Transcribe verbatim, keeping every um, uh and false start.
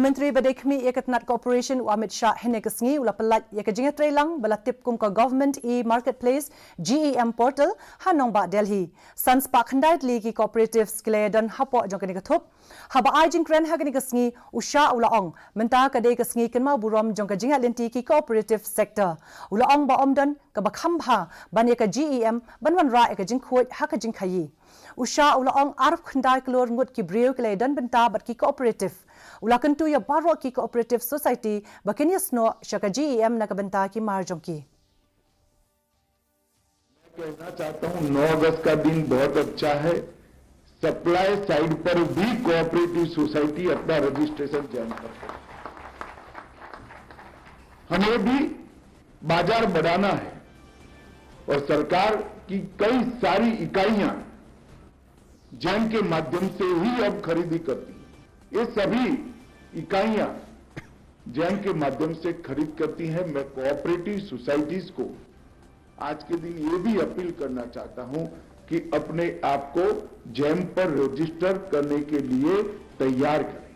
Myntri ba dei khmih ïa ka tnat cooperation u Amit Shah hynne ka sngi u la pyllait ïa ka jingïatreilang ba la tip kum ka Government e-Marketplace, G E M portal, ha nongbah Delhi. San spah khyndai tylli ki cooperatives ki la ïadon hapoh jong kane ka thup. Haba ai jingkren ha kane ka sngi, u Shah u la ong, mynta ka dei ka sngi kynmaw burom jong ka jingïaid lynti ki cooperative sector. U la ong ba ym don kaba kham bha ban ïa ka G E M ban wanrah ïa ka jingkhuid ha ka jingkhaïi. U Shah u la ong arphew khyndai klur ngut ki briew ki la ïadon bynta bad ki cooperative. U la kyntu ïa baroh ki cooperative society ba kin ïasnoh sha ka G E M na ka bynta ki mar jong ki. मैं कहना चाहता हूं, नौ अगस्त का दिन बहुत अच्छा है। सप्लाई साइड पर भी कोऑपरेटिव सोसाइटी अपना रजिस्ट्रेशन ज्वाइन कर सकती है। हमें भी बाजार बढ़ाना है और सरकार की कई सारी इकाइयां जैम के माध्यम से ही अब खरीदी करती हैं। ये सभी इकाइयां जैम के माध्यम से खरीद करती हैं। मैं कोऑपरेटिव सोसाइटीज को आज के दिन ये भी अपील करना चाहता हूं कि अपने आप को जैम पर रजिस्टर करने के लिए तैयार करें।